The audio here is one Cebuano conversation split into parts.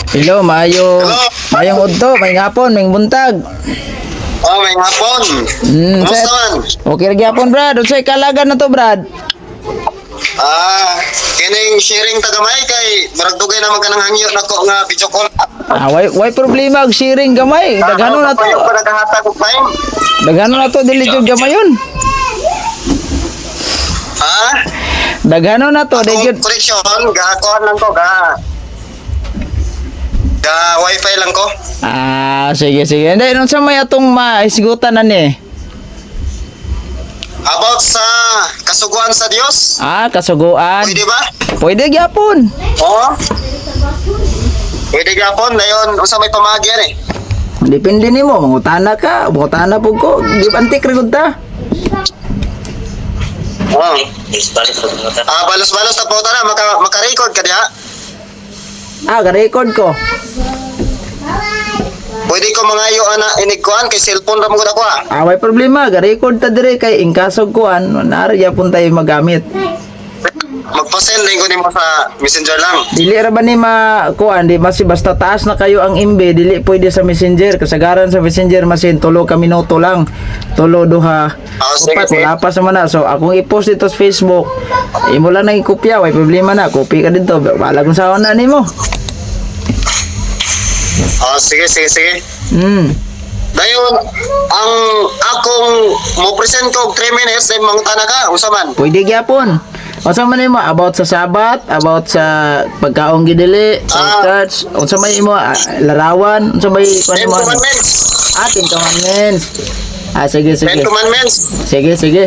Hello, maayo. Hello. Maayong udto, may hapon, may buntag. Oh, may hapon. Kumusta man? Okay ra gyapon, Brad. Unsay kalagan na to, Brad? Ah, kining sharing tagamay kay murag dugay naman kanang hangyo nako nga video call. Ah, way problema og sharing gamay. Daghano na to. Payo pa naghahatag og time. Daghano na to, dili jud gamay yun. Ha? Daghano na to, di Akong jud. connection, gakuan lang ko ga. Ga wifi lang ko. Ah, sige sige. Hindi, unsa may atong maisgutan na ni? About sa kasuguan sa Dios. Ah, kasuguan. Pwede ba? Pwede gyapon. Oo. Pwede gyapon dayon unsa may pamagi ani? Depende nimo, mangutana ka, mangutana pud ko. Give and take ra gud ta. Oo. Ah, balos-balos ta po na maka-record ka diha. Ah, ga-record ko. Pwede ko mangayo ana inig kuan kay cellphone ra mo gud ako ah. Ah, way problema, ga-record ta dire kay in kaso kuan, naari gyapon tayo magamit. Magpa-send din ko nimo sa Messenger lang. Dili ra ba ni ma kuan di masi basta taas na kayo ang MB, dili pwede sa Messenger, kasagaran sa Messenger masin tulo ka minuto lang. Tulo, duha, Ah, sige, upat, sige. wala pa sa mana. So akong i-post dito sa Facebook, imo lang nang i-kopya, way problema na, copy ka dito. Bahala kung saan na nimo. Ah, sige, sige, sige. Dayon, ang akong mo present ko og 3 minutes then mangutana ka, unsa man? Pwede gyapon. Unsa man nimo about sa Sabat, about sa pagkaong gidili, sa church, unsa may imo larawan, unsa may kuan Ten mo? Commandments. Ah, Ten Commandments. Ah, sige, Ten sige. Commandments. Sige, sige.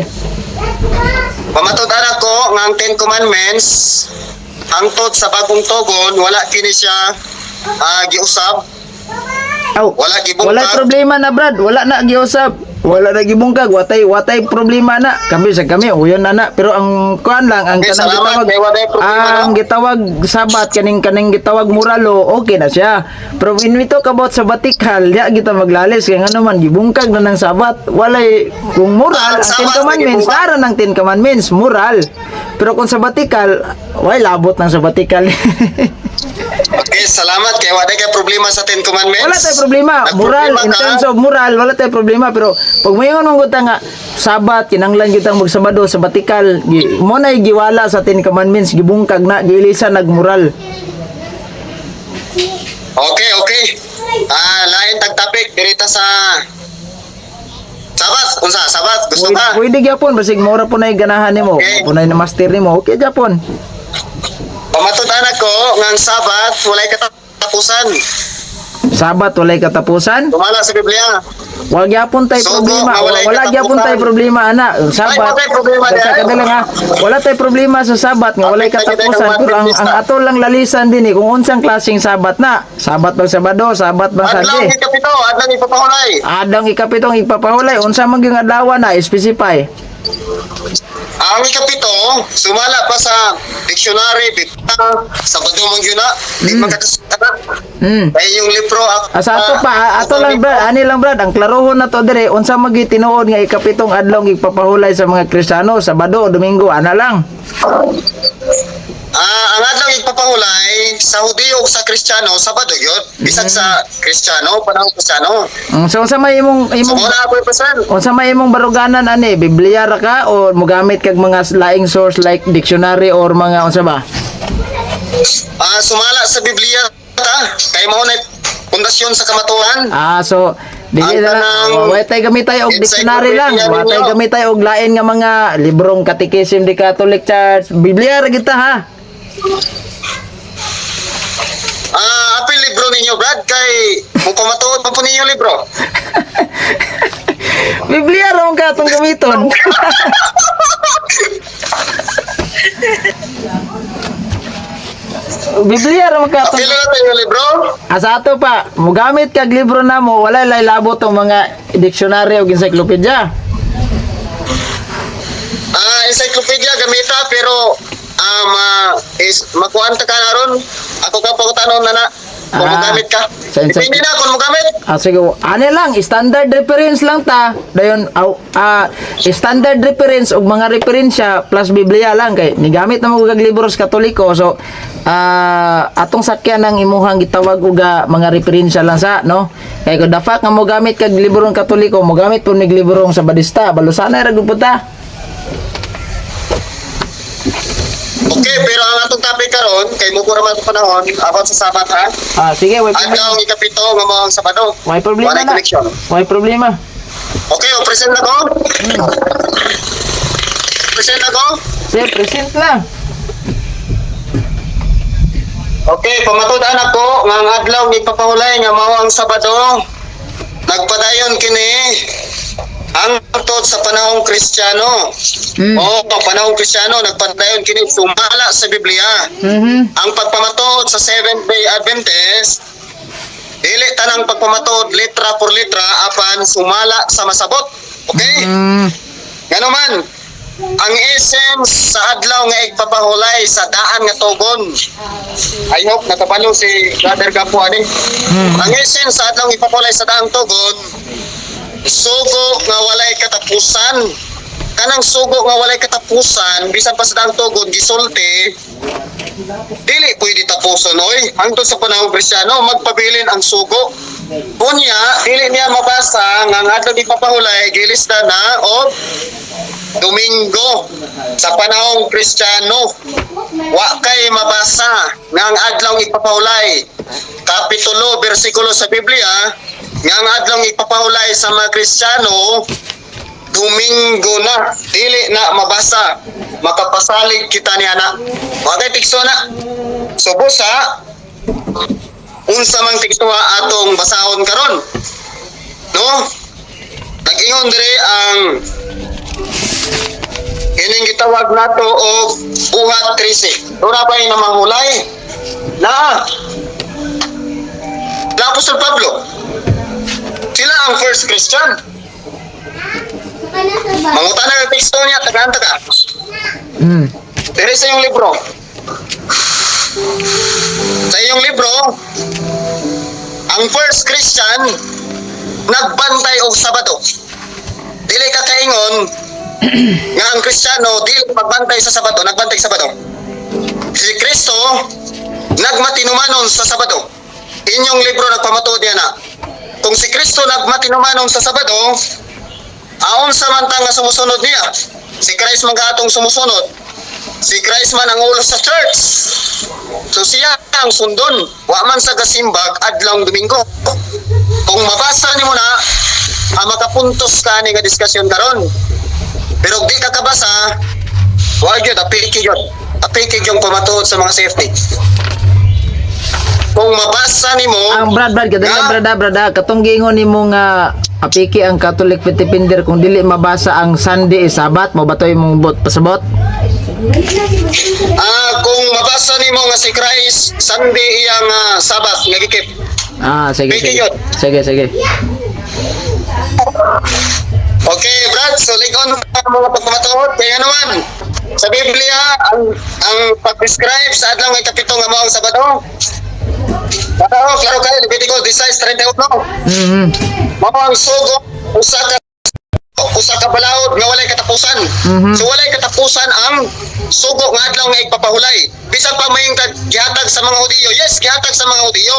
Pamatud-an ako nga ang Ten Commandments hangtod sa bagong tugon wala kini siya giusab, Aw, wala gibungkag. wala problema na, Brad. Wala na giusap. Wala na gibungkag. Watay problema na. Kami sa kami uyon na na. Pero ang kuan lang ang Okay, kanang salamat. gitawag Kay walay problema, ang no? gitawag Sabat, kaning gitawag muralo, okay na siya. Pero when we talk about sabatikal, diya kita maglalis kay ngano man gibungkag na ng Sabat. Walay kung moral Ang ang Ten Sabat, Commandments, gibungkag. ara ng Ten Commandments moral. Pero kung sabatikal, way labot ng sabatikal. Okay, salamat kay wala kay problema sa Ten Commandments. Wala tayo problema. Moral, Nagproblema in ka? terms of moral, wala tayo problema. Pero pag mayon mong guta nga, Sabat, kinanglan gyud ang magsabado, sabatikal, mo na giwala sa Ten Commandments, gibungkag na, giilisa nagmoral. Okay. Ah, lain tag topic dirita sa Sabat, unsa? Sabat, gusto Pwede, ka? pwede gyapon, basig mora po na yung ganahan nimo, Okay. po na yung master nimo, okay gyapon. Pamatud-an ako nga ang Sabat walay katapusan. Sabat walay katapusan. Tumala sa Biblia. Wala gyapon tay Sugo, problema. nga walay Wala gyapon tay katapusan. problema ana. Ang Sabat. Ay, walay problema Sa diay. kadala nga, wala tay problema sa Sabat nga walay Apit na gyud katapusan ang pero ang Adventista. ang ato lang lalisan din eh, kung unsang klaseng Sabat na. Sabat bang Sabado, Sabat bang Adlaw Sunday? ikapito, adlaw ipapahulay. Adlaw ikapitong ipapahulay, unsa man gyud adlaw na specify. Ang ikapito, sumala pa sa dictionary, Biblia, Sabado man gyud na, di man katusana. Kay yung libro Asa ato pa, ato lang, Brad, ani lang, Brad, ang klarohon na to dire, unsa man gyud tinuod nga ikapitong adlaw ipapahulay sa mga Kristiyano, Sabado o Domingo, ana lang. Ah, ang adlaw ipapahulay sa Hudiyo ug sa Kristiyano, Sabado gyud. Bisag sa Kristiyano, panahon Kristiyano. So unsa may imong So imong wala ako i-present. Unsa may imong baruganan ani, Biblia ra ka o mogamit kag mga laing source like dictionary or mga unsa ba? Ah, sumala sa Biblia ta, kay mao na pundasyon sa kamatuoran. Ah, so dili Ang na lang kanang wa tay gamitay og dictionary lang, encyclopedia wa tay ninyo. gamitay og lain nga mga librong Catechism di Catholic Church. Biblia ra kita ha. Ah, apil libro ninyo, Brad, kay mupamatuod pa po ninyo libro. Biblia ra man ka atong gamiton. Biblia ra man ka atong Apil na tayo libro. Asa ato pa, mogamit kag libro namo, wala lay labot tong mga dictionary o encyclopedia. Ah, encyclopedia gamita pero ma is makuan ta ka na ron. Ako ka pangutanon na na. Kung Ah, mogamit ka. Depende na kung mogamit. Ah, sige, ano lang, standard reference lang ta. Dayon, aw, standard reference og mga referensya plus Biblia lang kay nigamit na mo kag libro sa Katoliko. So, Atong sakyan ang imuhang gitawag og mga referensya lang sa, no? Kay kung the fact nga mo gamit kag librong Katoliko, mo gamit pud mig librong Sabadista, balusanay ra gud pud ta. Okay, pero ang atong topic karon kay muko ra man ang panahon about sa Sabat, ha. Ah, sige, way problema. Adlaw ang ikapito nga mao ang Sabado. Way problema Walay na. connection. Way problema. Okay, o present ako. Present ako. Sir, present na. Okay, pamatud-an ako nga ang adlaw ng ipapahulay nga mao ang Sabado. Nagpadayon kini hangtod sa panahong Kristiyano. Oo, panahong Kristiyano nagpadayon kini sumala sa Biblia. Ang pagpamatuod sa Seventh Day Adventist, dili tanang pagpamatuod letra por letra, apan sumala sa masabot. Okay? Ngano man, ang essence sa adlaw nga igpapahulay sa daan nga tugon. I hope nakabalo si Brother Gapo ani. Ang essence sa adlaw nga ipapahulay sa daang tugon, sugo nga walay katapusan. Kanang sugo nga walay katapusan, bisan pa sa daang tugon gisulti, dili pwede tapuson oy. Hangtod sa panahon Kristiyano, magpabilin ang sugo. Unya, dili niya mabasa nga ang adlaw ipapahulay gilista na og Domingo sa panahong Kristiyano. Wa kay mabasa nga ang adlaw ipapahulay. Kapitulo, bersikulo sa Biblia nga ang adlaw ipapahulay sa mga Kristiyano Domingo na, dili na mabasa. Makapasalig kita niya na. Wa kay teksto na. So busa unsa mang teksto atong basahon karon. No? Nag-ingon diri ang ining gitawag nato og Buhat 13. Dura pa na manghulay? Na. Na Apostol Pablo. Sila ang first Christian. Mangutan na ang teksto niya, tagaan taga. Diri sa iyong libro. Sa iyong libro, ang first Christian nagbantay og Sabado. Dili ka kaingon nga ang Kristiyano dili magbantay sa Sabado, nagbantay sa Sabado. Si Kristo nagmatinumanon sa Sabado. Inyong libro nagpamatuod niya na. Kung si Kristo nagmatinumanon sa Sabado, aon sa man ta nga sumusunod niya? Si Christ man atong sumusunod. Si Christ man ang ulo sa church. So siya ang sundon. Wa man sa gasimbag adlawng Domingo. Kung mabasa nimo na, ang makapuntos ka ni nga diskusyon karon. Pero di ka kabasa, wa gyud apiki gyud. Apiki yung pamatuod sa mga safety. Kung mabasa nimo, Ang Brad, Brad, kadali Nga? Brad, Brad, katong giingon nimo nga apiki ang Catholic Defender kung dili mabasa ang Sunday is Sabat, mo ba to imong bot pasabot? Kung mabasa nimo nga si Christ Sunday iyang Sabat nga gikip. Ah, sige, Piki sige. yun. Sige, sige. Okay, Brad, so ligon ang mga pagpamatuod. Kaya naman, sa Biblia, ang pag-describe sa adlaw ng ikapito nga mao ang Sabado. Klaro, klaro kayo, Leviticus 16:31. Mao ang sugo, usa ka balaod nga walay katapusan. So walay katapusan ang sugo nga adlaw nga igpapahulay. Bisan pa may gihatag sa mga Hudiyo. Yes, gihatag sa mga Hudiyo.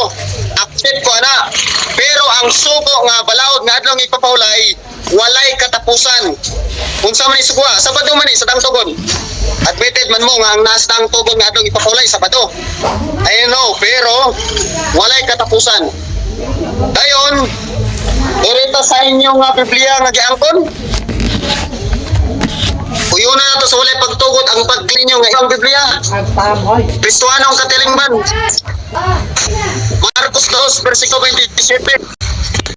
Accept ko ana. Pero ang sugo nga balaod nga adlaw nga igpapahulay walay katapusan. Unsa man ni sugoa? Sabado man ni sa daang tugon. Admitted man mo nga ang nasa daang tugon nga adlaw ipapahulay Sabado. I know, pero walay katapusan. Dayon, dirito sa inyong nga Biblia nga giangkon. Uyuna na to sa walay pagtugot ang pagklinyo nga iyang Biblia. Kristuhanong katilingban. Marcos 2, versikulo 27.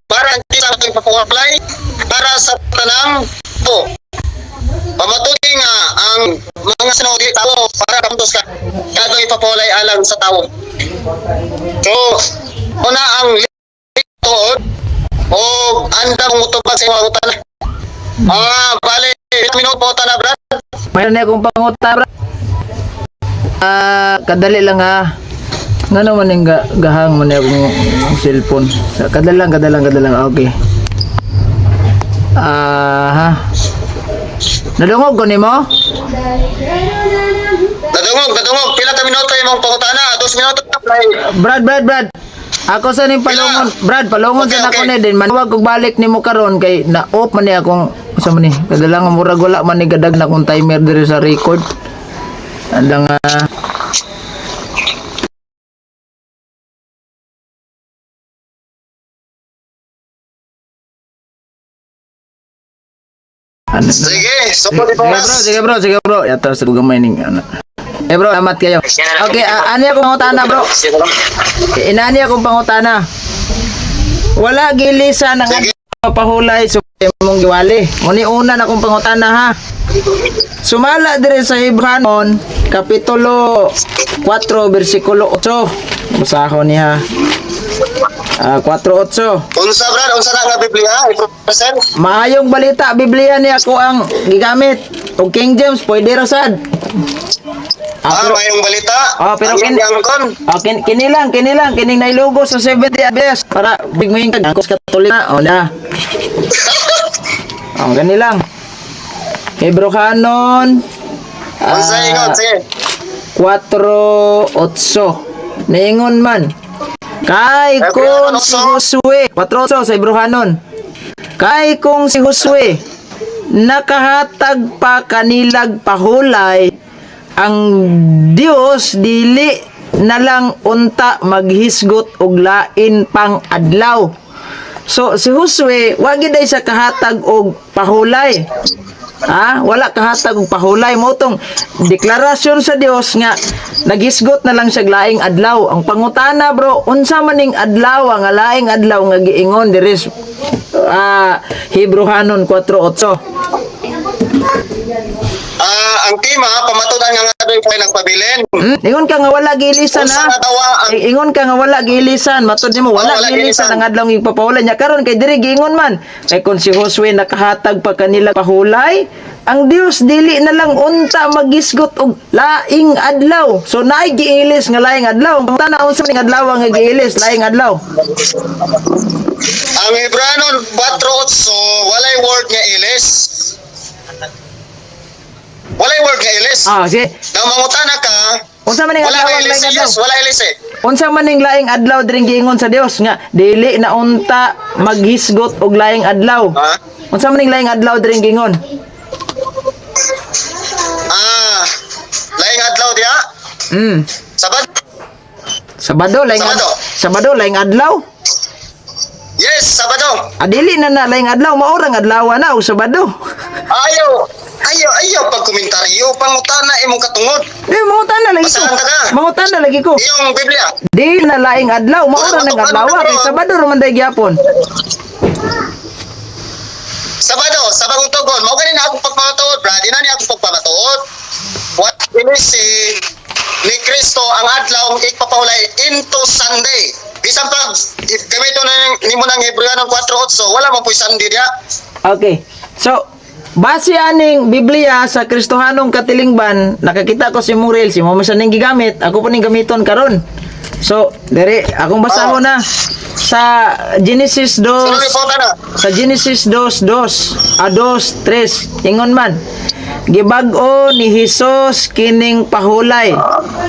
Para ang kisang pagpapawaplay, para sa tanang po. Pamatuti nga ang mga sinodi tao para kamuntos ka. Kadto ipapawalay alang sa tao. So, una ang tuod o andam mutubag sa imong utana. Bale, ilang minuto po na, Brad? Mayroon na akong panguta, bro. Kadali lang ha. Nga naman yung gahang man akong cellphone. Kadali lang, kadali lang, kadali lang. Okay. Ha. Nadungog ko nimo? Nadungog. Nadungog, nadungog. Pila ka minuto imong pangutana? 2 minuto. Brad, Brad, Brad. Ako sa ning palungon, Brad, palungon sa nako ni din manawag kog balik nimo karon kay na off man ni akong sa man ni. Kadala nga murag wala man ni gadag na akong timer diri sa record. Andang ano na. Sige, so Sige bro, sige bro, sige bro. Yato sa gamay ning ano. Eh bro, amat kayo. Okay, ani akong pangutana, bro. Inani akong pangutana. Wala gilisan ang Sige. pahulay sa imong giwali. Muni una na akong pangutana, ha. Sumala dire sa Hebranon, kapitulo 4 bersikulo 8. Basahon niya. 4:8. Unsa, Brad, unsa na nga Biblia? I-present. Maayong balita, Biblia ni ako ang gigamit. Og King James, pwede ra sad. Pero, Mayong balita. Pero Ang iyang kon. Kini lang, kini lang, kining nailugo sa 70 ABS para big mo yung kag Katolik na. O na. Oh, gani lang. Hebrohanon Unsa ingon, sige. 4:8. Niingon man. Kay kung si Josue, 4:8 sa Hebrohanon. Kay kung si Josue nakahatag pa kanilag pahulay ang Dios, dili na lang unta maghisgot og lain pang adlaw. So si Josue wa gid ay sa kahatag og pahulay. Ha? Wala kahatag og pahulay mo tong deklarasyon sa Dios nga naghisgot na lang siya laing adlaw. Ang pangutana, bro, unsa man ning adlaw nga laing adlaw nga giingon diri Hebrohanon 4:8? Ang tema, pamatudan nga nga doy kay nagpabilin. Ingon ka nga wala gilisan Unsa ha. nga tawa ang Ingon ka nga wala gilisan, matud nimo wala, Oh, wala gilisan gilisan. ang adlaw nga ipapahulay niya karon kay diri giingon man. Kay kung si Josue nakahatag pa kanila pahulay, ang Dios dili na lang unta magisgot og laing adlaw. So naay giilis nga laing adlaw. Tana unsa ning adlaw nga giilis laing adlaw? Ang Hebranon 4:8, walay word nga ilis. Walay word nga ilis. Sige. Nang mangutana ka, Unsa man ning wala adlaw may ang ilis. laing adlaw? Yes, wala ilis eh. Unsa man ning laing adlaw diring giingon sa Dios nga dili na unta maghisgot og laing adlaw? Ha? Unsa man ning laing adlaw diring giingon? Laing adlaw diha. Sabad. Sabado laing Sabado. Sabado laing adlaw. Yes, Sabado. Adili na na laing adlaw, maorang adlaw na og Sabado. Ayaw, ayaw, ayaw pagkomentaryo, pangutana imong katungod. Di mangutana lagi ko. Basahan ka na. Mangutana lagi ko. Iyong Biblia. Di na laing adlaw, maora nang adlaw kay Sabado ra man day gyapon. Sabado, sa bagong tugon, mao gani na akong pagpamatuod, brad. Ina ni akong pagpamatuod. What si ni Kristo ang adlaw ipapahulay into Sunday. Bisan pag if gamito na nimo ng Hebreo ng 4:8, wala man po'y Sunday diya. Okay. So, base aning Biblia sa Kristohanong katilingban, nakakita ko si Muriel, si mo sa ning gigamit, ako po ning gamiton karon. So, dere akong basahon na sa Genesis 2. Sino ni na? Sa Genesis 2:2, 2:3, ingon man, gibag-o ni Hesus kining pahulay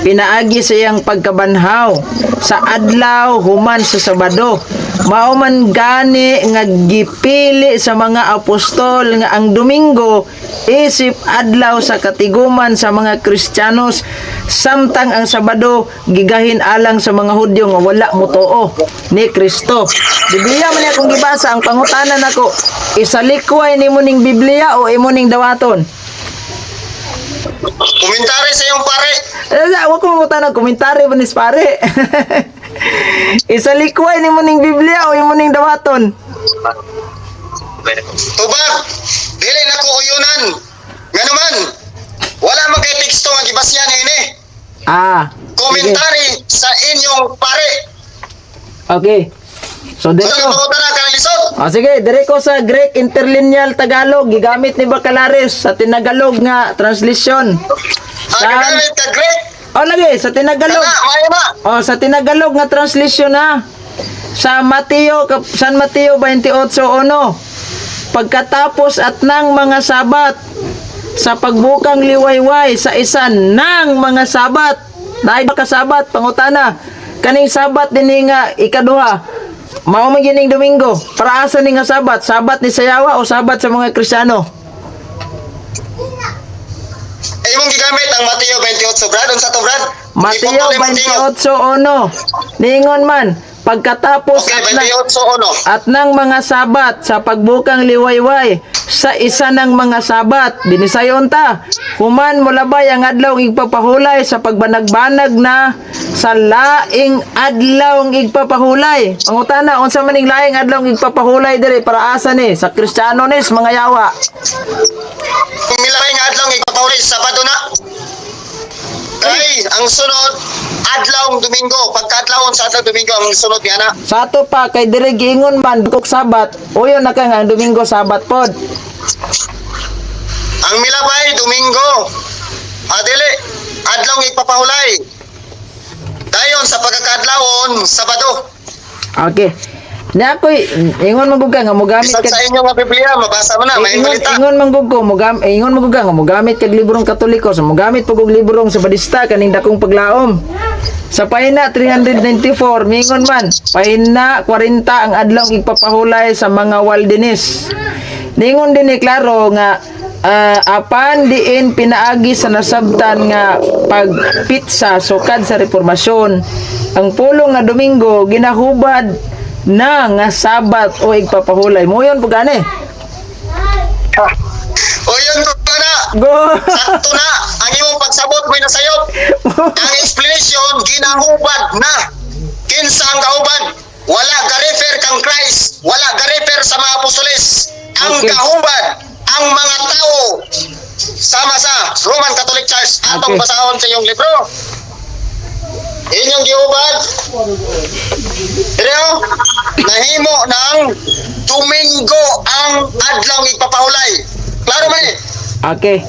pinaagi sa iyang pagkabanhaw sa adlaw human sa Sabado. Mao man gani nga gipili sa mga apostol nga ang Domingo isip adlaw sa katiguman sa mga Kristiyanos, samtang ang Sabado gigahin alang sa mga Hudyo nga wala motoo ni Kristo. Biblia man akong gibasa. Ang pangutana nako, isalikway nimo ning Biblia o imo ning dawaton? Komentary sa iyong pare. Eh, wa ko mangutana komentary ba nis pare. Isalikway nimo ning Biblia o imo ning dawaton? Tubag, dili na ko uyunan. Nganuman, wala man kay teksto nga gibasyan ini. Sige. Komentary sa inyong pare. Okay. So Sa dito. pangutana ka lisod. Sige, dire ko sa Greek Interlineal Tagalog gigamit ni Bacalares sa Tinagalog nga translation. Ang Saan? gagamit ka Greek. Oh, lagi sa Tinagalog. Kana, maayo na. Oh, sa Tinagalog nga translation ha. Sa Mateo, San Mateo 28:1. Pagkatapos at ng mga Sabat, Sa pagbukang liwayway sa isa ng mga Sabat. Naay ka Sabat, pangutana. Kaning Sabat dinhi nga ikaduha. Mao man gining Domingo. Para asa ni nga Sabat? Sabat ni Sayawa o Sabat sa mga Kristiyano? Ay, imong gigamit ang Mateo 28, Brad. Unsa to, Brad? Mateo Iputol imong tingog. 28:1. Ningon man, pagkatapos Okay, at na, 28:1. at ng mga Sabat sa pagbukang liwayway sa isa ng mga Sabat, binisayon ta, human molabay ang adlaw igpapahulay sa pagbanagbanag na sa laing adlaw igpapahulay. Pangutana, unsa man ning laing adlaw igpapahulay diri, para asa ni? Sa Kristiyano nis mga yawa? Kung milabay nga adlaw igpapahulay, Sabado na. Kay ang sunod adlaw Domingo, pagkaadlawon sa adlaw Domingo ang sunod niya na. Sa ato pa kay diri giingon man kuk Sabat, uyon na ka nga ang Domingo Sabat pod. Ang milabay Domingo. Adili adlaw igpapahulay. Dayon sa pagkakaadlawon Sabado. Okay. Na ako'y ingon man gud ka nga mogamit Bisag ka sa inyo nga Biblia mabasa mo na may ingon balita. Ingon man gud ko ingon man gud ka nga mogamit kag librong Katoliko, so mogamit pug og librong Sabadista kaning Dakong Paglaom. Sa pahina 394, mingon man, pahina 40 ang adlaw igpapahulay sa mga Waldenes. Ningon din ni klaro nga apan diin pinaagi sa nasabtan nga pagpitsa sukad sa Reformasyon, ang pulong nga Domingo ginahubad na nga Sabat o igpapahulay. Moyon po gani. O yun ko na. Go. Sakto na ang imong pagsabot mo'y nasayop. Ang explanation, ginahubad na. Kinsa ang kahubad? Wala ga-refer kang Christ, wala ga-refer sa mga apostoles. Ang kahubad ang mga tao sama sa Roman Catholic Church. Atong basahon sa iyong libro. Inyong gihubad. Pero nahimo ng Domingo ang adlaw igpapahulay. Klaro man eh. Okay.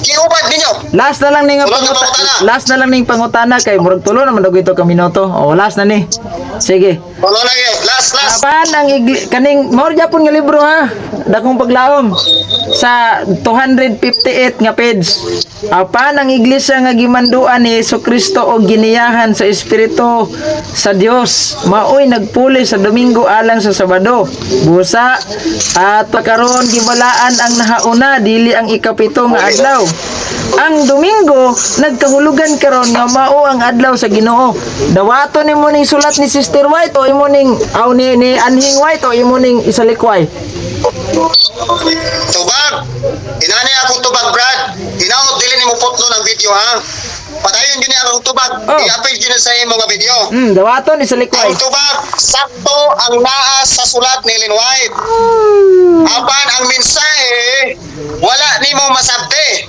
Gihubad ninyo. Last na lang ning Tulo na pangutana. pangutana. Last na lang ning pangutana kay murag tulo naman daw ito ka minuto. Oh, last na ni. Sige. Tulo na yun. Last, last. Apan ang kaning mao gyapon nga libro ha. Dakong Paglaom sa 258 nga page. Apan ang iglesia nga gimanduan ni Kristo og giniyahan sa Espiritu sa Dios maoy nagpuli sa Domingo alang sa Sabado. Busa at karon gibalaan ang nahauna, dili ang ikapito nga adlaw. Ang Domingo nagkahulugan karon nga mao ang adlaw sa Ginoo. Dawaton nimo ning sulat ni Sister White o imo ning aw ni Anhing White o imo ning isalikway? Tubag. Inani akong tubag, Brad. Hinaot dili nimo putlo ng video ha. Padayon gyud ni akong tubag. Oh. I-appeal gyud na sa imo nga video. Dawaton, isalikway. Ang tubag, sakto ang naa sa sulat ni Ellen White. Apan ang mensahe wala nimo masabte.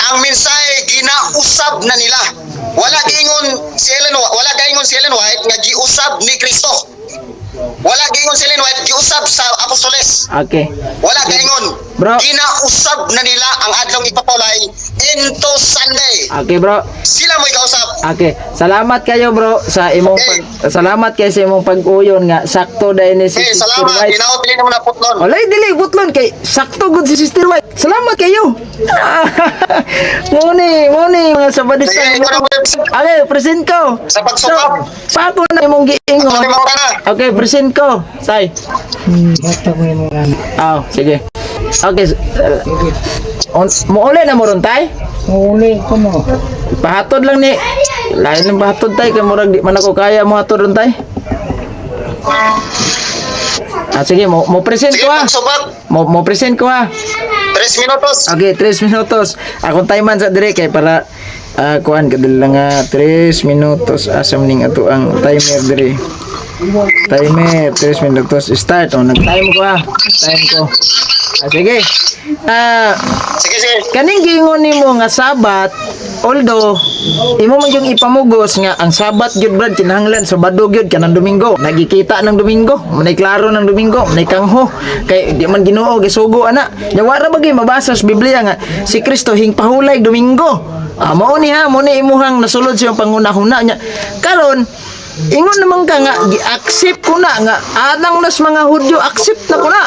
Ang mensahe ginausab na nila. Wala giingon si Ellen White nga giusab ni Kristo. Wala giingon si Ellen White giusab sa apostoles. Okay. Wala gaingon. Bro. Ginausab na nila ang adlong ipapawlay into Sunday. Okay, bro. Sila mo'y kausap. Okay. Salamat kayo, bro, sa imong salamat kay sa imong pag-uyon nga sakto dahil ni si Okay, Sister salamat. White. Hinaot dili mo na putlon. Walay dili butlon kay sakto gud si Sister White. Salamat kayo. Mo ni mga Sabadista. Sige, ikaw na mo. Okay, present ko. Sa pagsukap. So, sa ako na imong giingon. Ano mo ka na? Okay, present ko. Say. Ah, sige. Okay. Muuli na mo ron, tay? Uli ko mo. Pahatod lang ni. Lain ng pahatod, tay, kay murag di man ako kaya mo hatod ron, tay. Ah, sige, mo present Sige, ko ha. pagsubak. Mo present ko ha. 3 minutos. Okay, 3 minutos. Akong timer sa dire kay para kuan kadali lang nga 3 minutos, asam ning ato ang timer dire. Timer, 3 minutos. Start. Oh, nag-time ko ha. Time ko. Ah, sige. Ah, Sige, sige. Kaning giingon nimo nga Sabat, although imo man yung ipamugos nga ang Sabat gyud, Brad, kinahanglan Sabado gyud kanang Domingo. Nagikita ng Domingo, manay klaro ng Domingo, manay kangho kay di man Ginoo gisugo ana. Nya wa ra ba gyud mabasa sa Biblia nga si Kristo hingpahulay Domingo? Ah, mao ni ha, mao ni imuhang nasulod sa iyong pangunahuna nya. Karon Ingon naman ka nga gi-accept ko na nga alang nas mga Hudyo, accept na ko na.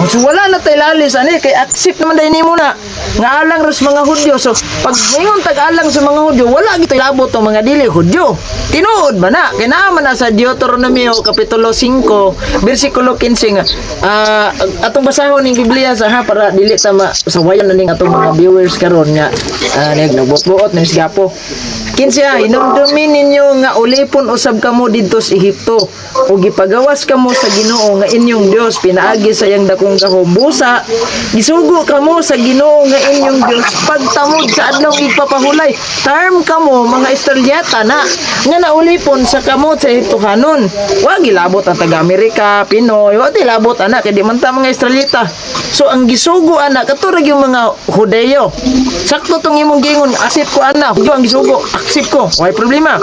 So wala na tay lalis ani kay accept naman dahil nimo na nga alang ras mga Hudyo. So pag ingon tag alang sa mga Hudyo, wala gito'y labot ang mga dili Hudyo. Tinuod ba na? Kay naa man na sa Deuteronomio kapitulo 5 bersikulo 15 nga atong basahon ning Biblia sa ha para dili ta sawayan na ning atong mga viewers karon nga nagbuot-buot ning sigapo. 15 ha, hinumdumin ninyo nga ulipon usab kamo didto sa Ehipto ug gipagawas kamo sa Ginoo nga inyong Dios pinaagi sa iyang dakong gahom. Busa gisugo kamo sa Ginoo nga inyong Dios pagtamod sa adlaw igpapahulay. Term kamo mga Israelita na nga naulipon sa kamot sa Ehiptohanon. Wa gilabot ang taga Amerika, Pinoy, wa gilabot ana kay di man ta mga Israelita. So ang gisugo ana kato ra yung mga Hudeyo. Sakto tong imong giingon, accept ko ana, Hudyo ang gisugo, accept ko. Way problema.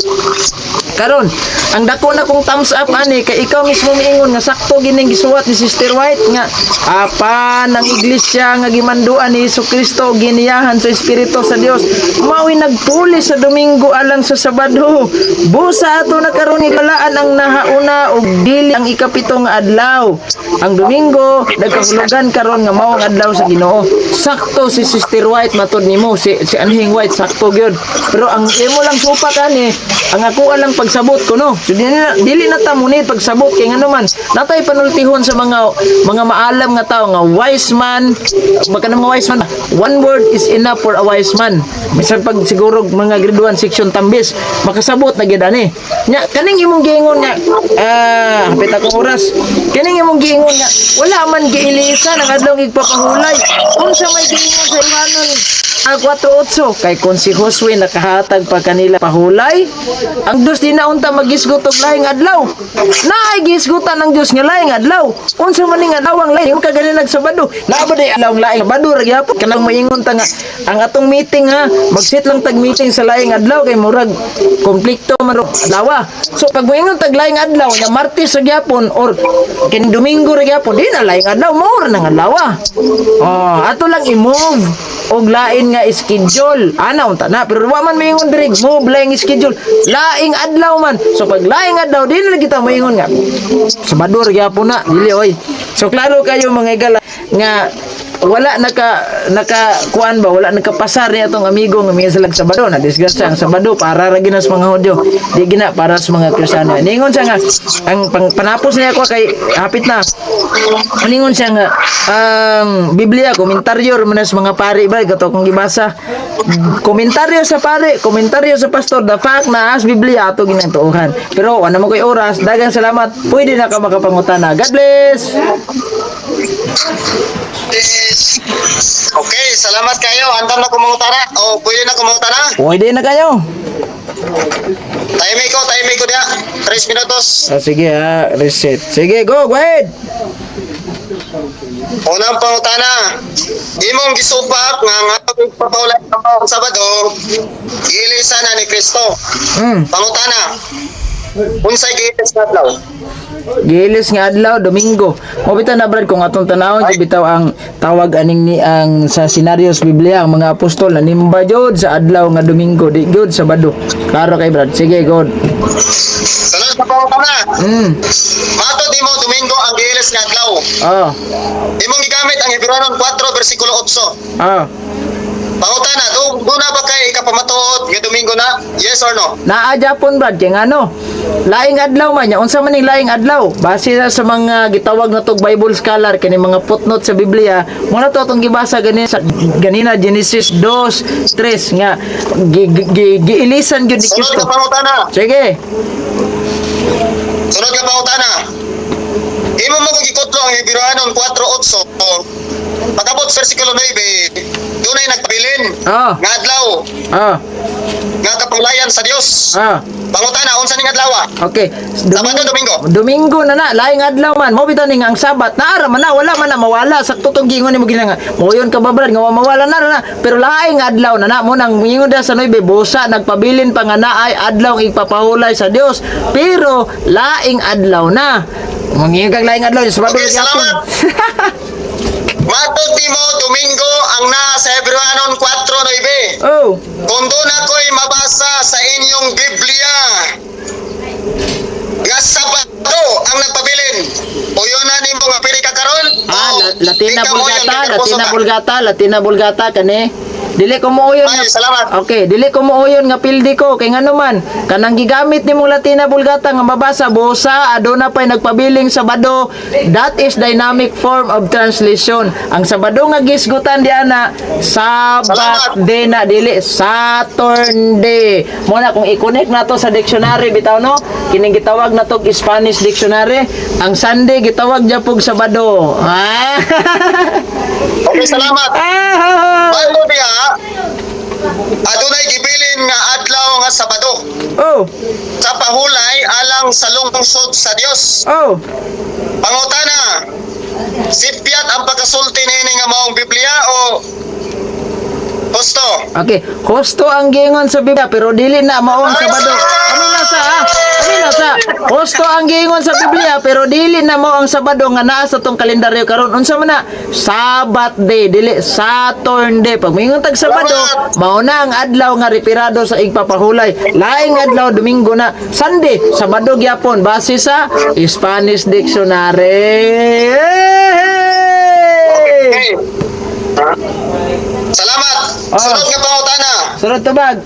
Karon, ang dako na kong thumbs up ani kay ikaw mismo miingon nga sakto gining gisuwat ni Sister White nga apan ang iglesia nga gimanduan ni Hesus Kristo giniyahan sa Espiritu sa Dios mao'y nagpuli sa Domingo alang sa Sabado. Busa ato na karon igalaan ang nahauna og dili ang ikapito nga adlaw. Ang Domingo nagkahulugan karon nga mao ang adlaw sa Ginoo. Sakto si Sister White matud nimo si Anhing White, sakto gyud. Pero ang imo lang supak ani, ang ako lang pagsabot ko no. So dili na ta muni pagsabot kay ngano man natay panultihon sa mga maalam nga tao nga wise man, baka na mga wise man, one word is enough for a wise man. Bisan pag siguro mga grade 1 section tambis makasabot na gyud ani. Nya kaning imong giingon nga hapit akong oras. Kaning imong giingon nga wala man giilisan ang adlaw igpapahulay. Unsa may giingon sa Iwanon ang 4:8? Kay kung si Josue nakahatag pa kanila pahulay, ang Diyos di na unta magisgot og laing adlaw. Naay gisgutan ng Diyos nga laing adlaw. Unsa man ning adlaw ang laing ka gani nagsabado? Naa ba day adlaw ang laing Sabado ra gyapon? Kanang moingon ta nga ang atong meeting ha, magsit lang tag meeting sa laing adlaw kay murag konflikto man ro adlaw. So pag moingon tag laing adlaw nya Martes ra gyapon or kini Domingo ra gyapon, di na laing adlaw, mao ra nang adlaw. Oh, ato lang i-move og lain nga schedule. Ana unta na, pero wa man moingon diri move laing schedule. Laing adlaw man. So pag laing adlaw, di na kita moingon nga Sabado ra gyapon na, dili oy. So klaro kayo, mga igala, nga wala naka kuan ba, wala nakapasar ni atong amigo nga minsan lag Sabado na disgrasya ang Sabado para ra gina sa mga Hudyo, di gina para sa mga Kristiyano. Ningon siya nga ang panapos niya ko kay hapit na. Ningon siya nga ang Biblia komentaryo man sa mga pari ba kato kung gibasa komentaryo sa pare, komentaryo sa pastor, the fact na as Biblia ato ginatuohan. Pero wala mo koy oras. Daghang salamat. Pwede na ka makapangutana. God bless. Okay, salamat kayo. Andam na kumangutana. O, pwede na kumangutana. Pwede na kayo. Time ko diya. 3 minutos. Ah, sige ha, reset. Sige, go, go ahead. Unang pangutana. Imong gisupak nga ang atong papahulay ang Sabado, giilisan na ni Kristo. Pangutana. Unsay giilis nga adlaw? Giilis nga adlaw, Domingo. Mo bitaw na, Brad, kung atong tanawon jud bitaw ang tawag aning ni ang sa senaryo sa Biblia, ang mga apostol nanimba jud sa adlaw nga Domingo, di jud Sabado. Klaro kay, Brad. Sige, go. Sunod sa pangutana. Matod nimo, Domingo ang giilis nga adlaw. Oh. Imong gigamit ang Hebranon 4 versikulo 8. Oh. Pangutana, do na ba kay kapamatuod nga Domingo na? Yes or no? Naa Japon, Brad, kay ngano? Laing adlaw man nya. Unsa man ning laing adlaw? Base na sa mga gitawag na tog Bible scholar kini mga footnote sa Biblia, mo na to atong gibasa ganin sa ganina Genesis 2:3 nga giilisan gyud ni Sunod Kristo. nga pangutana. Sige. Sunod nga pangutana. Imo mo kung gikutlo ang Hebranon 4:8. Pagabot sa versikulo 9, dunay nagpabilin nga adlaw nga kapanglayan sa Dios. Pangutana, unsa ning adlaw? Okay. Sabado, Domingo. Domingo na na, laing adlaw man. Mo bitaw ning ang Sabat. Naara man na, wala man na mawala. Sakto tong giingon nimo gina nga. Moyon ka ba, Brad, nga mawala na na. Pero laing adlaw na na mo nang moingon da sa 9, busa nagpabilin pa nga naay adlaw ang igpapahulay sa Dios. Pero laing adlaw na. Mangingon kag laing adlaw, Sabado Okay, gyapon. salamat. Matod nimo, Domingo ang naa sa Hebreohanon 4:9. Oh. Kung doon ako'y mabasa sa inyong Biblia nga Sabado ang nagpabilin, uyon na nimo nga pili ka karon? Ah, O Latina di ka moyon Vulgata, kay Latina karposo ka? Vulgata, Latina Vulgata kani. Dili ko muuyon Ay, nga. salamat. Okay, dili ko muuyon nga pildi ko kay ngano man kanang gigamit nimong Latina Vulgata nga mabasa busa aduna pay nagpabiling Sabado. That is dynamic form of translation. Ang Sabado nga gisgutan di ana Sabat Salamat. day na, dili Saturday. Mo na kung i-connect nato sa dictionary bitaw, no, kining gitawag nato Spanish dictionary, ang Sunday gitawag gyapon Sabado. Ah. Okay, salamat. Ah. Bago diha, adunay gibilin nga adlaw nga Sabado Oh, sa pahulay alang sa lungsod sa Dios. oh. Pangutana, sipyat ang pagkasulti niini nga maong Biblia o husto? Okay, husto ang giingon sa Biblia pero dili na mao ang Sabado. Ano na sa ah? Ano na sa? Husto ang giingon sa Biblia pero dili na mao ang Sabado nga naa sa tong kalendaryo karon. Unsa man na? Sabbath day, dili Saturday. Pag moingon tag Sabado, mao na ang adlaw nga retirado sa igpapahulay. Laing adlaw Domingo na. Sunday, Sabado gyapon base sa Spanish dictionary. Hey! Okay. Salamat. Ah. Sunod nga pangutana. Sunod tubag.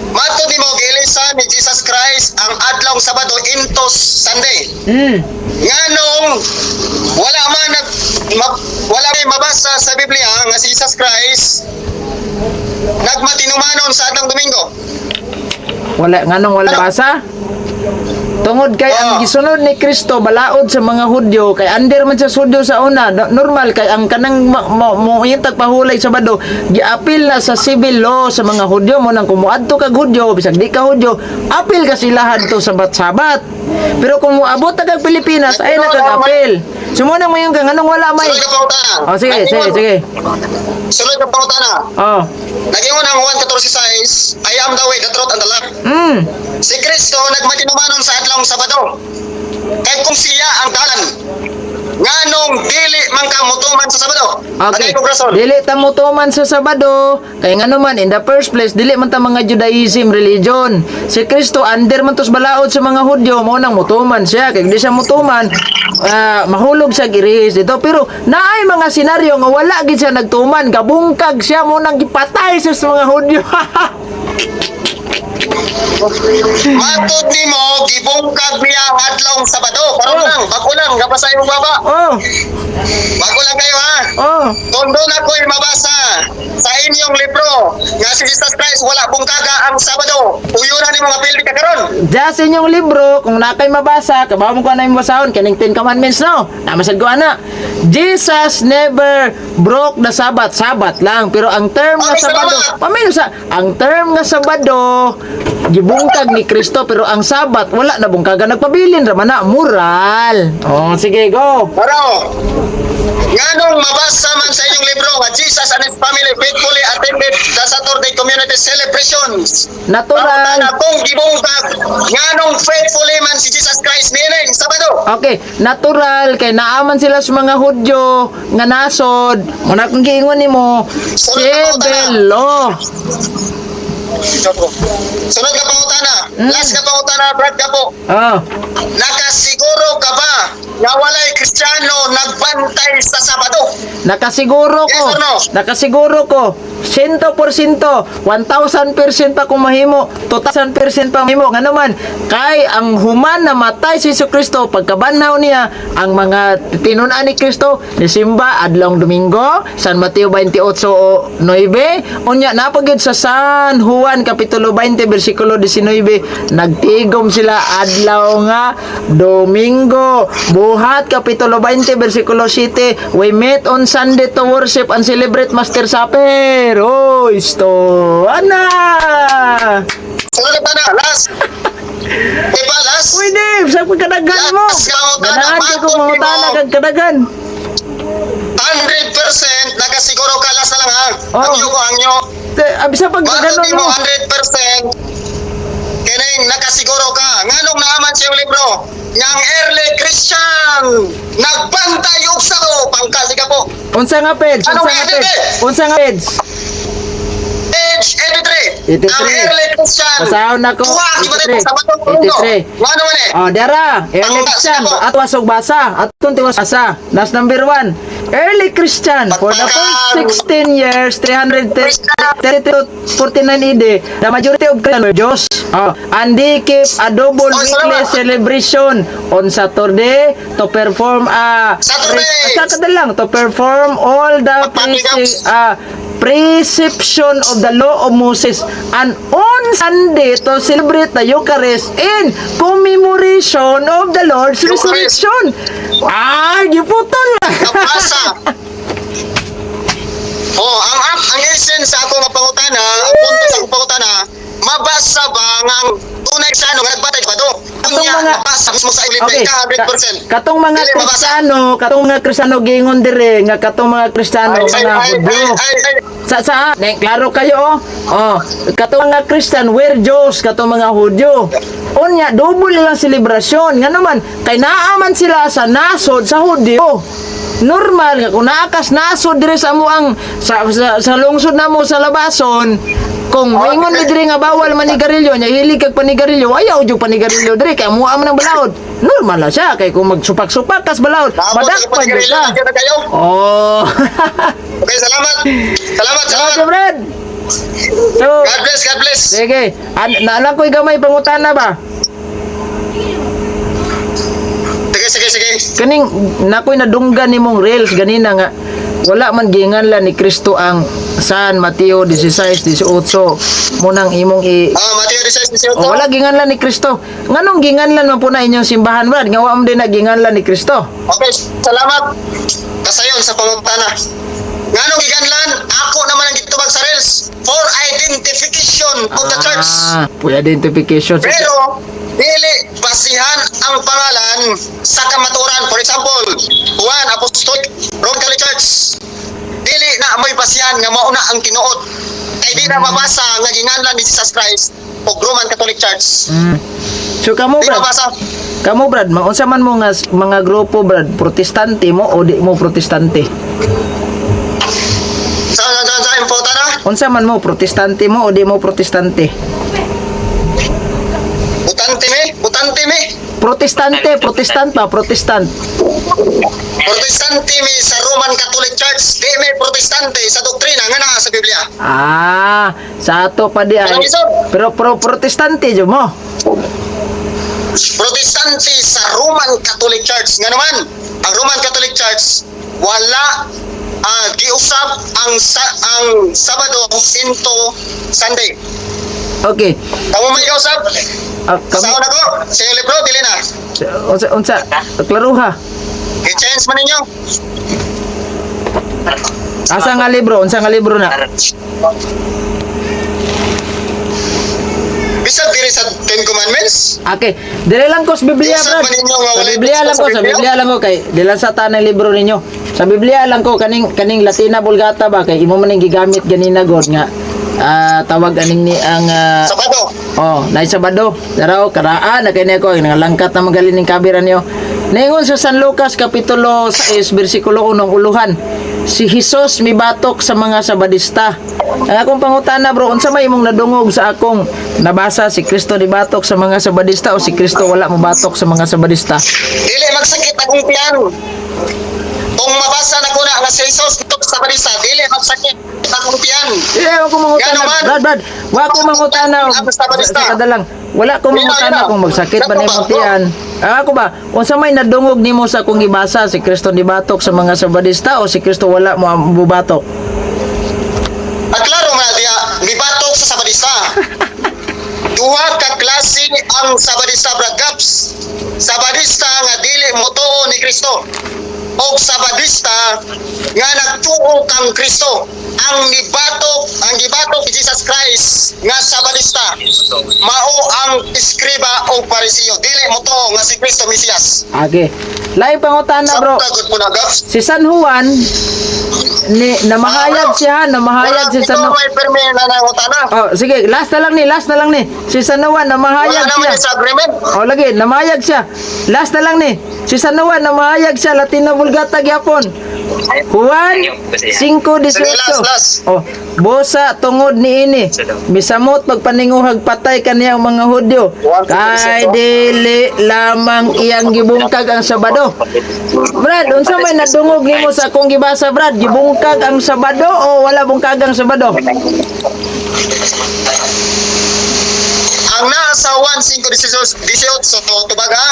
Matod nimo, giilisan ni Jesus Christ ang adlaw Sabado into Sunday. Nganong wala man nag ma, wala may mabasa sa Biblia nga si Jesus Christ nagmatinumanon sa adlaw Domingo? Wala, nganong wala basa? Tungod kay ang gisunod ni Kristo balaod sa mga Hudyo kay under man sa Hudyo sa una, normal kay ang kanang mo tagpahulay sa Sabado giapil na sa civil law sa mga Hudyo. Mo nang kumuadto kag Hudyo, bisag di ka Hudyo, apil ka sila hadto sa Sabat. Pero kung moabot ta kag Pilipinas ay nakag-apil. So mo nang mayon ka nganong wala may Sunod nga pangutana. Oh, sige, sige, sige. Sunod nga pangutana. Oh. Nag-ingon ang Juan 14:6, "I am the way, the truth, and the life." Si Kristo nagmatinumanon sa adlaw Sabado. Kay kung siya ang dalan, nganong dili man ka motuman sa Sabado? Okay. Tagay kog rason. Dili ta motuman sa Sabado kay ngano man, in the first place dili man ta mga Judaism religion. Si Kristo under man tos balaod sa mga Hudyo, mo nang motuman siya kay di siya motuman, mahulog sa giris dito. Pero naay mga senaryo nga wala gid siya nagtuman, gabungkag siya, mo nang gipatay siya sa mga Hudyo. Matod nimo, gibungkag niya ang adlaw Sabado. Karon lang, bago lang, gabasa imong baba. Oh, Bago lang kayo ha. oh. Kung doon ako'y mabasa sa inyong libro nga si Jesus Christ wala bungkaga ang Sabado, uyunan ni mga pildi ka karon. Diya sa inyong libro, kung nakay mabasa, kabaw mo ko na yung basahon, kaning Ten Commandments, no? Namasad ko, ana. Jesus never broke the Sabbath. Sabbath lang. Pero ang term nga Okay, Sabado, salamat. pamino sa, ang term nga Sabado, gibungkag ni Kristo, pero ang Sabat, wala na bungkaga. Nagpabilin raman na, moral. Oh, sige, go. Pero, nganong mabasa man sa inyong libro nga Jesus and his family faithfully attended the Saturday community celebrations? Natural. Pangutana, kung gibungkag, nganong faithfully man si Jesus Christ niining Sabado? Okay, natural kay naaman sila sa mga Hudyo nga nasod. Muna kung giingon nimo, civil law. Sunod na pangutana. Last na pangutana, Brad Gapo. Oh. Nakasiguro ka ba nga walay Kristiyano nagbantay sa Sabado? Nakasiguro ko. Yes or no? Nakasiguro ko. 100%, 1,000% pa kung mahimo, 2,000% pa mahimo. Ngano man, kay ang human na matay si Jesu Kristo, pagkabanhaw niya, ang mga tinun-an ni Kristo, nisimba adlong Domingo, San Mateo 28:9, unya napagyud sa San Juan Kapitulo 20 versikulo 19, nagtigom sila adlaw nga Domingo. Buhat Kapitulo 20 versikulo 7, we met on Sunday to worship and celebrate Master Supper. Oh, isto. Ana! Sunod na na, last. Diba, last? Pwede, sa pagkadagan mo. Last nga utana, Ganahan ka matod kung mangutana nimo. kag kadagan. 100% nakasiguro ka, last na lang ha. Oh. Ang ko, ang nyo. Abi sa Matod pagkaganon nimo mo. 100% kining nakasiguro ka. Nganong naaman sa iyong libro nga ang early Christian nagbantay og Sabado? Pangkal ka po. Unsa nga page? Ano Unsa nga nga page? edit? Unsa nga page? Page 83. 83. Ang early Christian. Basahon nako. Duha ang gibatay 83. sa Sabado mundo. 83. Ngano man eh? Oh, dara, early Ang- Christian, sige po. atwas og basa, atong tiwas basa. That's number 1. Early Christian for the first 16 years, 332 to 49 AD, the majority of Christians were Jews. Oh, and they keep a double Oh, weekly salamat. celebration on Saturday to perform a Saturday! Saturday lang to perform all the Pagpapigams. Prescription of the law of Moses and on Sunday to celebrate the Eucharist in commemoration of the Lord's Eucharist. resurrection. Ah, giputol. Nabasa. Oh, ang essence sa ako nga pangutana, ang punto sa akong pangutana, mabasa ba nga ang tunay sa ano nga nagbatay ba do? Katong Unya, mabasa mismo sa Biblia Okay. 100%. Katong mga Dili mabasa. Kristiyano, katong mga Kristiyano gingon dire nga katong mga Kristiyano Ay, ay, mga ay, Hudyo. ay, ay, ay. Sa ne, klaro kayo oh. Oh, katong mga Christian were Jews, katong mga Hudyo. Unya double ilang selebrasyon. Nga naman kay naa man sila sa nasod sa Hudyo. Normal nga kung naa kas nasod dire sa amo ang sa lungsod namo sa labason, kung moingon mi dire nga bawal manigarilyo nya hilig kag panigarilyo, ayaw jud panigarilyo dire kay amuha man ang balaod. Normal na siya kay kung magsupak-supak kas balaod, Tapos, madakpan jud ka. na kayo. Oh. Okay, salamat. Salamat, Salamat, salamat. Brad. So, God bless, God bless. sige. Naalang ko'y gamay pangutana ba? Sige, sige, sige. Kaning nakoy nadunggan nimong reels ganina nga wala man ginganlan ni Kristo ang San Mateo 16:18 munang imong i Ah, Mateo 16, 18. Oh, wala ginganlan ni Kristo. Nganong ginganlan man po na inyong simbahan, Brad? Nga wa man din na ginganlan ni Kristo. Okay, salamat. Kasayon sa pangutana. Nganong giganlan, ako naman ang gitubag sa rails for identification of the church. Ah, for identification. Pero dili basihan ang pangalan sa kamaturan. For example, Juan Apostolic Roman Catholic Church. Dili na mo'y basihan nga mauna ang tinuod. Kay di na mabasa nga ginganlan ni Jesus Christ og Roman Catholic Church. So kamo, Di Brad, mabasa. kamo, Brad, maunsa man mo nga mga grupo, Brad, protestante mo o di mo protestante? Sa important na. Unsa man mo, protestante mo o di mo protestante? Butante me, butante me. Protestante, protestant pa, protestant. Protestante mi sa Roman Catholic Church, di mi protestante sa doktrina nga naa sa Biblia. Ah, sa ato pa di ay. Walang isod. Pero protestante jud mo. Protestante sa Roman Catholic Church. Nga naman, ang Roman Catholic Church wala giusab ang Sabado into Sunday. Okay. Kamo may giusab? Ah, kami Sa ako, sa iyong libro, dili na. Unsa unsa klaruha. I-change man ninyo. Asa nga libro? Unsa nga libro na? Bisag diri sa Ten Commandments. Okay. Dire lang ko sa Biblia, Unsa Brad. man ninyo nga Sa walay Biblia lang ko, gusto sa sa Biblia? Biblia lang ko kay di lang sa tanang libro ninyo. Sa Biblia lang ko kaning kaning Latina Vulgata ba kay imo man ning gigamit ganina god nga tawag aning ni ang Sabado. Oh, na Sabado. Daraw karaan na kay ko ngalangkat na magaling ning kabira niyo. Ningon sa San Lucas kapitulo 6 bersikulo 1 uluhan. Si Jesus mibatok sa mga Sabadista. Ang akong pangutana, bro, unsa may imong nadungog sa akong nabasa si Kristo nibatok sa mga Sabadista o si Kristo wala mobatok sa mga Sabadista? Dili magsakit akong tiyan. Kung mabasa na ko na nga si Jesus dito sa Sabadista, dili magsakit akong tiyan. Eh, wa ko mangutana. Gano man. Brad, Brad, wa ko mangutana. Ang Sabadista. Sa kadalang, wala ko mangutana Ina, ina. kung magsakit ba Naku nimo ba? tiyan. Ah, ako ba, unsa may nadungog nimo sa akong gibasa si Kristo nibatok sa mga Sabadista o si Kristo wala mo bubatok? At klaro nga diya, mibatok sa Sabadista. Duha ka klase ang Sabadista, Brad Gaps. Sabadista nga dili motuo ni Kristo. Og Sabadista nga nagtuo kang Kristo. Ang nibatok, ang gibatok ni Jesus Christ nga Sabadista. Mao ang eskriba o Pariseo. Dili motuo nga si Kristo Mesiyas. Okay. Lain pangutana, bro. Sa good po na, Gaps. Si San Juan ni namahayag siya, namahayag si San Ito Juan. may permi na nangutana. Oh, sige, last na lang ni, last na lang ni. Si San Juan Wala namahayag naman siya. sa agreement. Oh, lagi, namahayag siya. Last na lang ni. Si San Juan, namahayag siya, Latina Vulgata gyapon. Juan 5:18. Sige, last, last. Oh, busa tungod niini, misamot pagpaninguhag patay kaniya ang mga Hudyo. Kay dili lamang iyang gibungkag ang Sabado. Brad, unsa may nadungog nimo sa akong gibasa, Brad? Gibungkag ang Sabado o wala bungkag ang Sabado? Ang naa sa 1:5-18, tubag ha.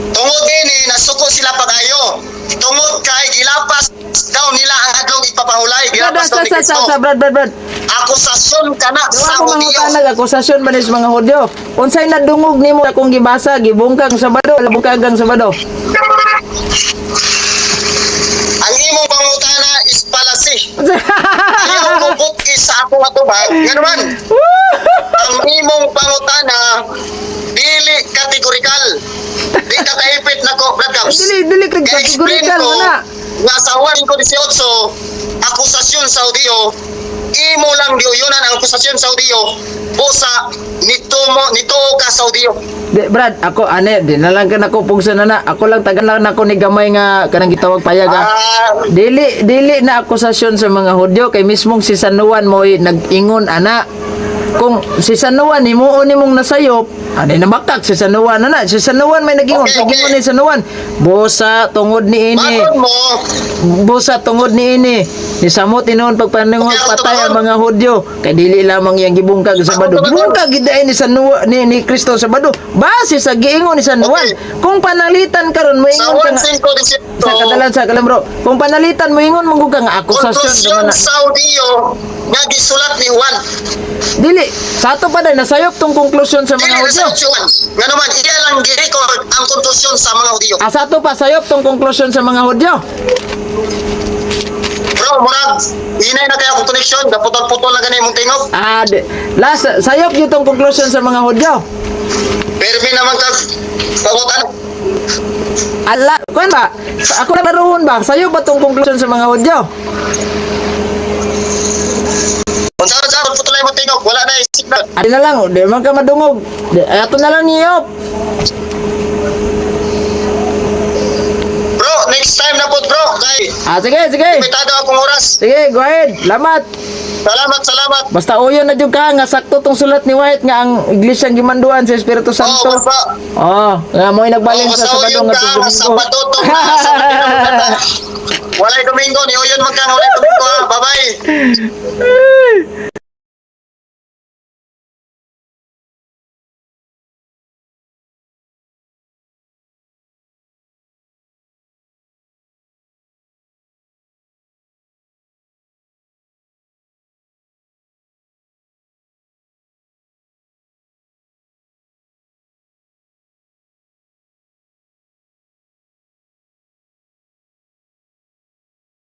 Tungod ini nasuko sila pag-ayo. Tungod kay gilapas daw nila ang adlong ipapahulay. Brad, Gilapas sa daw ni sa sa, Kristo. sa Brad, Brad, Brad. Akusasyon kana Duwa sa ko Hudiyo. mangutanag, akusasyon ba ni sa mga Hudyo? Unsay nadungog nimo sa akong gibasa, gibungkag ang Sabado, wala bungkag ang Sabado? Ang imong pangutana is palasi. Ayaw mo butki sa akong atubag. Nga naman, ang imong pangutana dili kategorikal. Di ka kaipit nako, Brad Caps. Dili dili kay Kaya explain kategorikal ko mo na. nga sa 1:18, akusasyon sa Hudiyo, imo lang giuyunan ang akusasyon sa Hudiyo, busa nito mo nito ka sa Hudiyo. Di, Brad, ako ane, di na lang ka nako pugsa na na. Ako lang tagan lang nako ni gamay nga kanang gitawag payag ah. Ah, Dili dili na akusasyon sa mga Hudyo kay mismong si San Juan mo'y nag-ingon ana. Kung si San Juan himuon nimong nasayop, ani na bakak si San Juan ana. Si San Juan may nag-ingon, Okay, sa okay. gingon ni San Juan. Busa tungod niini. Matod mo, Busa tungod niini. Ni samot tinuon pagpaningog Okay, ako patay ang tumagon. mga Hudyo kay dili lamang iyang gibungkag sa Sabado. Ako tumagon. Gibungkag gid ni San Juan ni Kristo sa Sabado. Base sa giingon ni San Juan. Okay. Kung panalitan karon sa moingon ka nga 1:5-18, sa kadalan sa kalam bro. Kung panalitan moingon man gud ka nga akusasyon konklusyon duman na. sa Hudiyo nga gisulat ni Juan. Dili sa ato pa dahil nasayop tong konklusyon sa Dili mga na Hudyo. sa Juan. Nga naman, iya lang gi-record ang konklusyon sa mga Hudiyo. Ah, sa ato pa sayop tong konklusyon sa mga Hudyo. Bro, murag, hinay na kaya akong connection, gaputol-putol na gani imong tingog. Ah, di, last sayop gyud tong konklusyon sa mga Hudyo. Permi naman kag pangutan. Ala, kuan ba? Ako na baruhon ba? Sayo ba tong konklusyon sa mga Hudyo? Unsa ra sa putol na imong tingog, wala na signal. Adi na lang, di man ka madungog. Di, ay, ato na lang niyop. Bro, next time na po bro, kay Ah, sige, sige. limitado akong oras. Sige, go ahead. Lamat. Salamat, salamat. Basta uyon na jud ka nga sakto tong sulat ni White nga ang iglesia gimanduan sa Espiritu Oh, Santo. basta. Oh, nga mo'y nagbalin Oh, sa basta Sabado uyon nga ka, Domingo. Sabado to na, Sabado na magkata. Walay Domingo, ni uyon man ka, walay Domingo ha. Bye-bye.